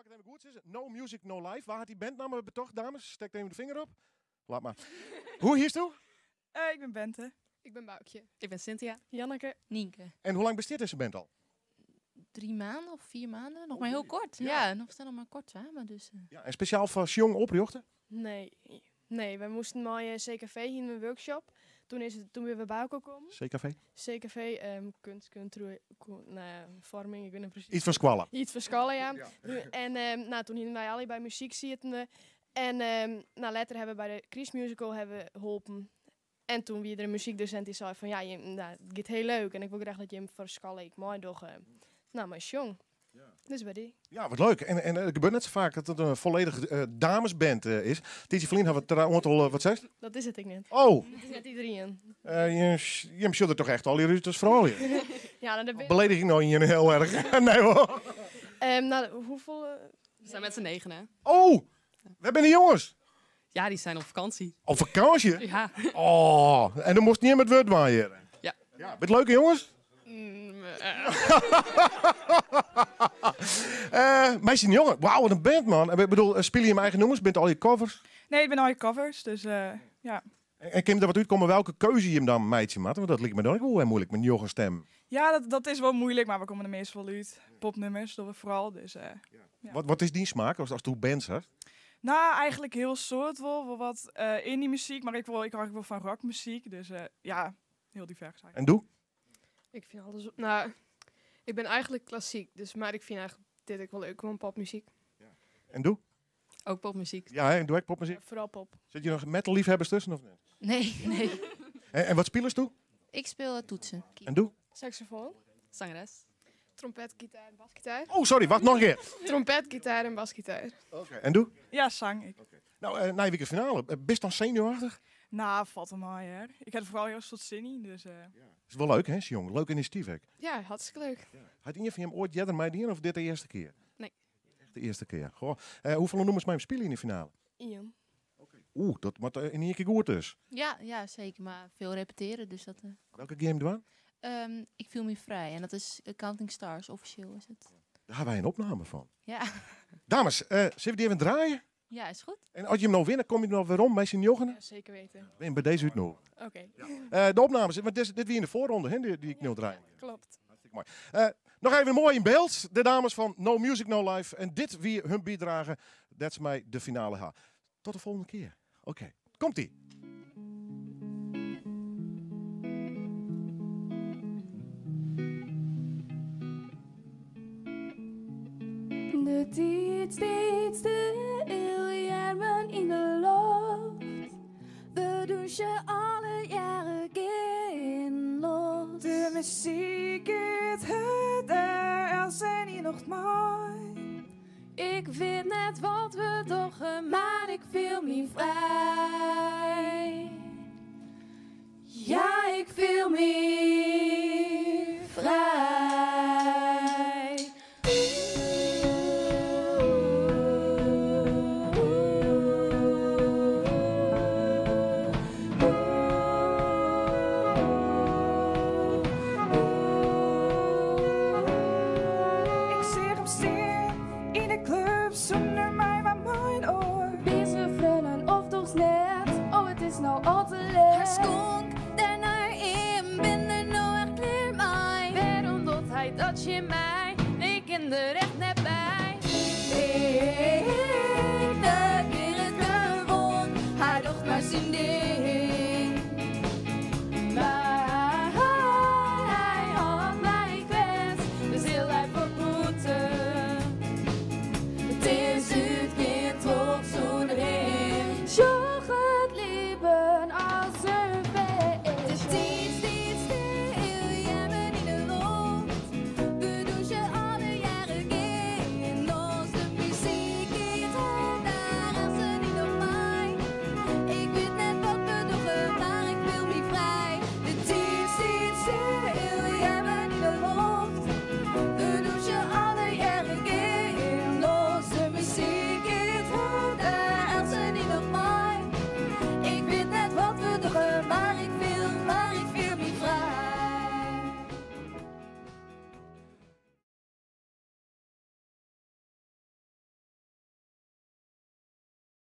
ik het even goed zeggen? No Music, No Life. Wa hat dy bandnamme betocht, dames? Stek even de vinger op. Laat maar. Hoe hietsto? Ik ben Bente. Ik ben Boukje. Ik ben Cynthia. Janneke. Nienke. En hoe lang bestiet deze band al? 3 maanden of 4 maanden. Nog maar heel kort. Ja, nog staan nog maar kort samen. Dus. Ja, en speciaal voor Sjong oprjochten? Nee. Nee, wij moesten bij CKV in een workshop. Toen weer we bij elkaar komen. CKV? CKV, kunst, kunst, nou ja, vorming, ik weet niet precies. Iets van squallen. Iets van squallen, ja. En toen gingen wij alle bij muziek zitten. En later hebben we bij de Chris Musical hebben we geholpen. En toen weer er een muziekdocent die zei van, ja, je, nou, het gaat heel leuk. En ik wil graag dat je hem voor squallen ik mooi doet. Nou, maar jong. Dus bij die. Ja, wat leuk. En het gebeurt net zo vaak dat het een volledig damesband is. Tietje Verlien, hebben we het er aantal, wat zei je? Dat is het ik net. Oh! Dat is net iedereen. Je zult er toch echt al die ruzie tussen vrouwen? Ja, nou, dat ben Beledig ik nou je heel erg? Nee hoor. Nou, hoeveel, We zijn met z'n 9, hè? Oh! We hebben de jongens! Ja, die zijn op vakantie. Op vakantie? Ja. Oh, en dan moest niet met woord waaien. Ja. Ja, met leuke jongens? Meisje en jongen, wauw, wat een band, man. Ik bedoel, speel je je eigen nummers? Bent al je covers? Nee, ik ben al je covers, dus ja. En kan je er wat uitkomen welke keuze je hem dan meidje maakt? Want dat lijkt me dan ook wel heel moeilijk met jonge stem. Ja, dat is wel moeilijk, maar we komen er meestal wel uit. Popnummers doen we vooral, dus ja. Wat is die smaak als du bands hebt? Nou, eigenlijk heel soort wel. Wel wat indie muziek, maar ik hou wel van rockmuziek. Dus ja, heel divers eigenlijk. En doe? Ik vind alles... Nou, ik ben eigenlijk klassiek, dus, maar ik vind eigenlijk dit ook wel leuk, gewoon popmuziek. Ja. En doe? Ook popmuziek. Ja, hè? En doe ik popmuziek? Ja, vooral pop. Zit je nog metal liefhebbers tussen of niet? Nee, nee. En wat spelen ze toe? Ik speel toetsen. En doe? Saxofoon. Zangeres. Trompet, gitaar en basgitaar. Oh, sorry, wacht nog een keer. Trompet, gitaar en basgitaar. Oké. En doe? Ja, zang ik. Oké. Nou, na je weekend finale. Bist dan zenuwachtig? Nou, valt er maar, hè. Ik heb er vooral heel veel zin in, dus. Ja. Is wel leuk, hè, jong? Leuk initiatief, hè? Ja, hartstikke leuk. Ja. Had een van hem ooit jadder mij die of dit de eerste keer? Nee. Echt de eerste keer. Goh. Hoeveel nummers mij spelen in de finale? Ian. Oké. Oeh, dat moet in één keer goed dus. Ja, ja, zeker. Maar veel repeteren, dus dat. Welke game doen we? Ik viel me vrij en dat is Counting Stars, officieel is het. Daar hebben wij een opname van. Ja. Dames, zullen we die even draaien? Ja, is goed. En als je hem nou wint, kom je er nog weer om bij zijn jochen? Ja, zeker weten. Ben je bij deze uit nog? Oké. Ja. De opnames, maar dit wie in de voorronde, hè, die ik nu draai. Klopt. Hartstikke mooi. Nog even mooi in beeld. De dames van No Music No Life. En dit wie hun bijdragen, dat is mij de finale H. Tot de volgende keer. Oké, komt-ie. De tijd steeds stil, jaren in de lucht. We douchen alle jaren geen los. De muziek is het er, als en hier nog mooi. Ik weet net wat we doen, maar ik voel me vrij. Ja, ik voel me vrij. Ik zie hem staan in de club zonder mij maar mijn oor. Deze vrienden of toch net, oh het is nou al te laat. Haar skonk daarnaar in, ben er nou echt klaar mee. Waarom doet hij dat je mij? Ik ken er echt net bij.